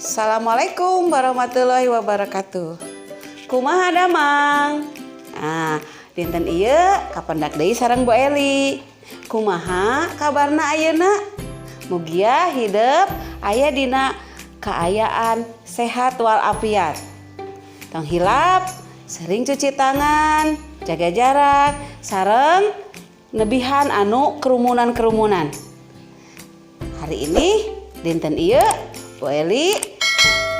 Assalamualaikum warahmatullahi wabarakatuh. Kumaha damang? Nah, dinten ieu kapendak deui sareng Bu Eli. Kumaha kabarna ayeuna? Mugia hidep aya dina kaayaan sehat walafiat. Tong hilap, sering cuci tangan, jaga jarak, sareng nebihan anu kerumunan-kerumunan. Hari ini dinten ieu Bu Eli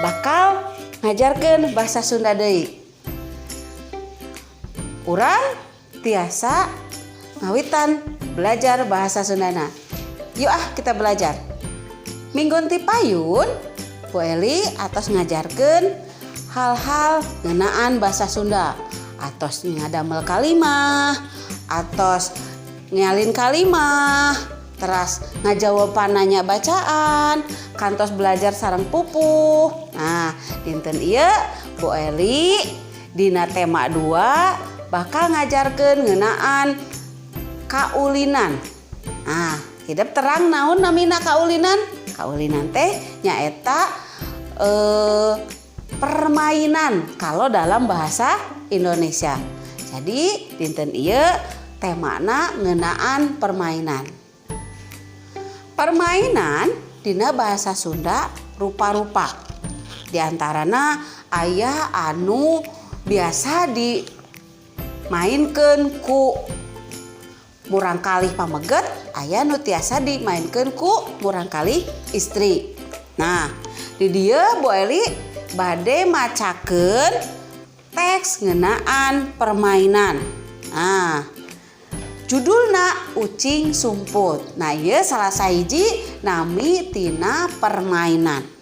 bakal ngajarkeun bahasa Sunda deui. Urang tiasa ngawitan belajar bahasa Sundana. Yuk ah, kita belajar. Minggon ti payun Bu Eli atos ngajarkeun hal-hal ngeunaan bahasa Sunda. Atos ngadamel kalimah, atos nyalin kalimah, teras ngajawaban nanya bacaan, kantos belajar sareng pupuh. Nah, dinten ieu Bu Eli dina tema 2 bakal ngajarkeun ngeunaan kaulinan. Nah, hidep terang naon namina kaulinan? Kaulinan teh nyaeta permainan kalau dalam bahasa Indonesia. Jadi dinten ieu temana ngeunaan permainan. Permainan dina bahasa Sunda rupa-rupa. Di antarana aya anu biasa dimainkeun ku murangkalih pameget, aya nu tiasa dimainkeun ku murangkalih istri. Nah, di dieu Bu Eli bade macakeun teks ngeunaan permainan. Nah, judulna Ucing Sumput. Nah, ieu salah sahiji nami tina permainan.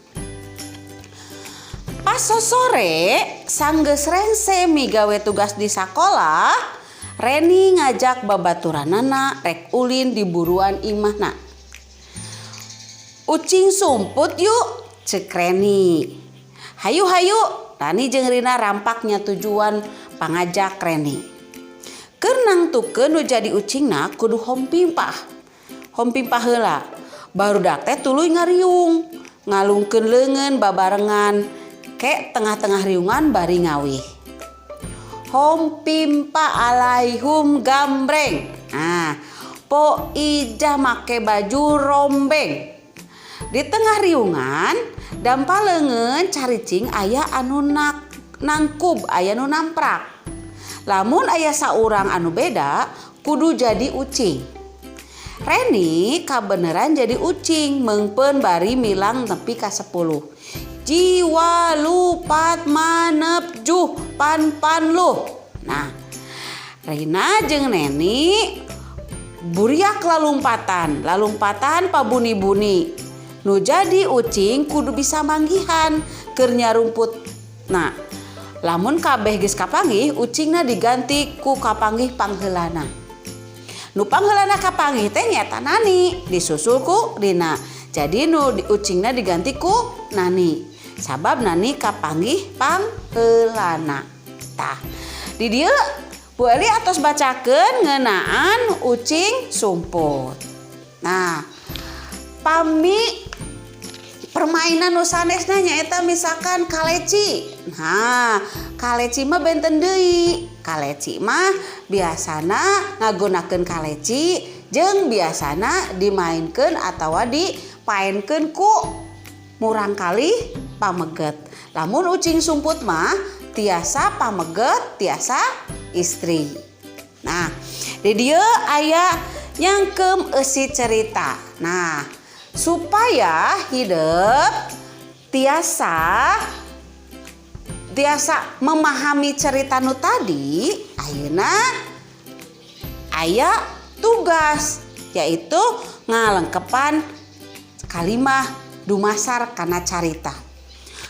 Pas sore sanggeus rengse migawe tugas di sakola, Reni ngajak babaturanana rek ulin di buruan imahna. "Ucing sumput yuk," cek Reni. "Hayu, hayu." Nani jeung Rina rampak nyatujuan pangajak Reni. Keur nangtukeun nu jadi ucingna kudu hompimpah. Hompimpah heula. Barudak teh tuluy ngariung, ngalungkeun leungeun babarengan ke tengah-tengah riungan bari ngawih. Hompimpa alaihum gambreng. Nah, Po Ijah make baju rombeng. Di tengah riungan, dampa leungeun caricing aya anu nak, nangkub, aya nu namprak. Lamun aya saurang anu beda, kudu jadi ucing. Reni kabeneran jadi ucing, meungpeun bari milang nepi ka 10. Jiwa lupat manep juh pan pan luh. Nah, Rina jeung Neni buriak lalumpatan, lalumpatan pabuni-buni. Nu jadi ucing kudu bisa manggihan keur nyarumput. Nah, lamun kabeh geus kapanggih, ucingna diganti ku kapanggih pangheulana. Nu pangheulana kapanggih teh nyaeta Nani, disusul ku Rina. Jadi nu ucingna diganti ku Nani. Sabab Nani kapanggih pangheulana. Tah, di dieu Bu Eli atos bacakeun ngeunaan ucing sumput. Nah, pami permainan nu sanesna nyaeta misalkan kaleci. Nah, kaleci mah benten deui. Kaleci mah biasana ngagunakeun kaleci jeung biasana dimainkeun atawa dipaenkeun ku murangkalih pameget. Lamun ucing sumput mah tiasa pameget, tiasa istri. Nah, di dieu aya nyangkem eusi cerita. Nah, supaya hidep tiasa tiasa memahami cerita nu tadi, ayeuna aya tugas, yaitu ngalengkepan kalimah dumasar kana carita.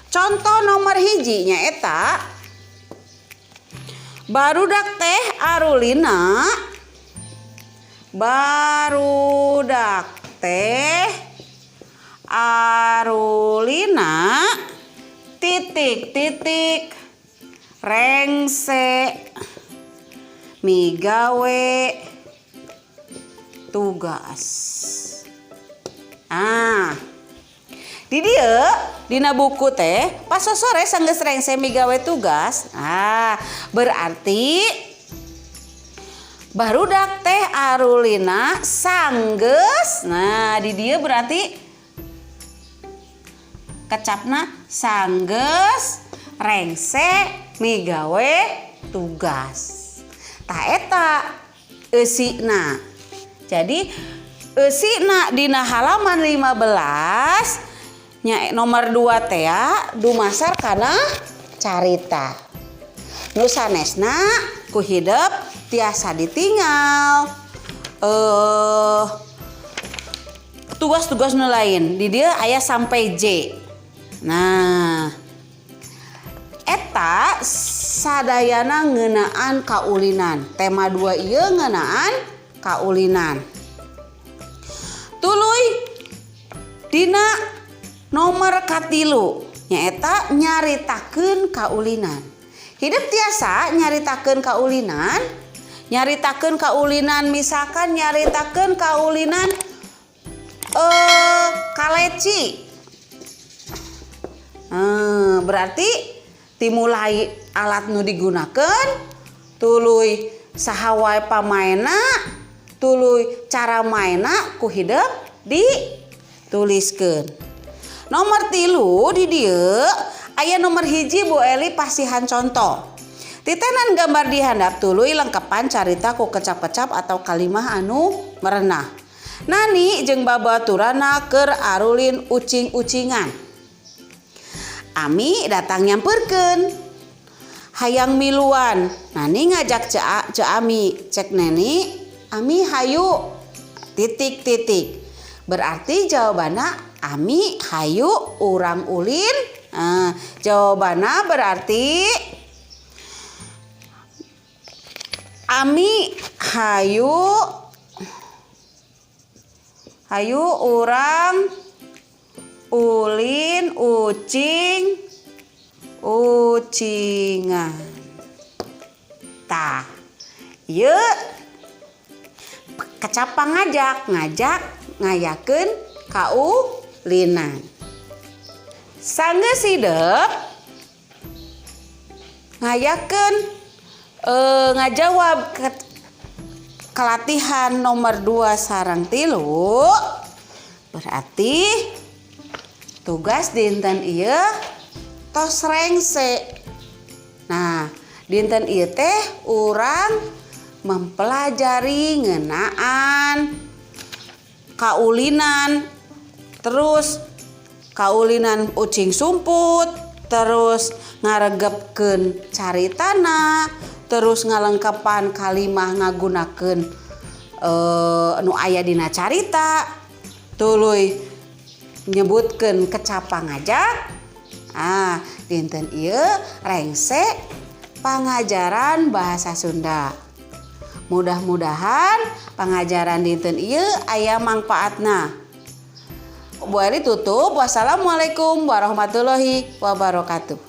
Contoh nomor hiji nyaeta barudak teh arulina, barudak teh arulina titik titik rengse migawe tugas. Ah, Di dieu dina buku teh pas sore sanggeus rengse migawe tugas. Nah, berarti barudak teh arulina sanggeus. Nah, di dieu berarti kecapna sanggeus rengse migawe tugas. Tah, eta eusina. Jadi eusina dina halaman 15 nya nomor 2 teh ya, dumasar kana carita. Nu sanesna ku hidep tiasa ditinggal tugas-tugas nu lain di dieu aya sampai J. Nah, eta sadayana ngeunaan kaulinan. Tema 2 ieu ngeunaan kaulinan. Tuluy dina nomor 3 nyaeta nyaritakeun kaulinan. Hidep tiasa nyaritakeun kaulinan, nyaritakeun kaulinan, misalkan nyaritakeun kaulinan kaleci. Berarti dimulai alat nu digunakan, tuluy saha wae pamaenna, tuluy cara maena ku hidep dituliskeun. Nomor 3 di dieu aya nomor 1, Bu Eli pasihan contoh. Titenan gambar di handap, tuluy lengkepan carita ku kecap-kecap atau kalimah anu merenah. Nani jeung babaturanna keur arulin ucing-ucingan. Ami datang nyamperkeun. Hayang miluan. Nani ngajak Ce Ami, cek Neni, "Ami hayu titik titik." Berarti jawabanna "Ami hayu urang ulin." Nah, jawabanna berarti "Ami hayu hayu urang ulin ucing ucingan." Tah, ieu kecap ngajak, ngajak ngayakeun kaulinan. Sanggeus hidep ngayakeun ngajawab kelatihan nomor 2 sareng 3, berarti tugas dinten ieu tos rengse. Nah, dinten ieu teh urang mempelajari ngeunaan kaulinan, terus kaulinan ucing sumput, terus ngaregepkeun caritana, terus ngalengkepan kalimah ngagunakeun nu aya dina carita, tuluy nyebutkeun kecap pangajak. Ah, dinten ieu rengse pangajaran bahasa Sunda. Mudah-mudahan pangajaran dinten ieu aya mangpaatna. Bu Eli tutup. Wassalamualaikum warahmatullahi wabarakatuh.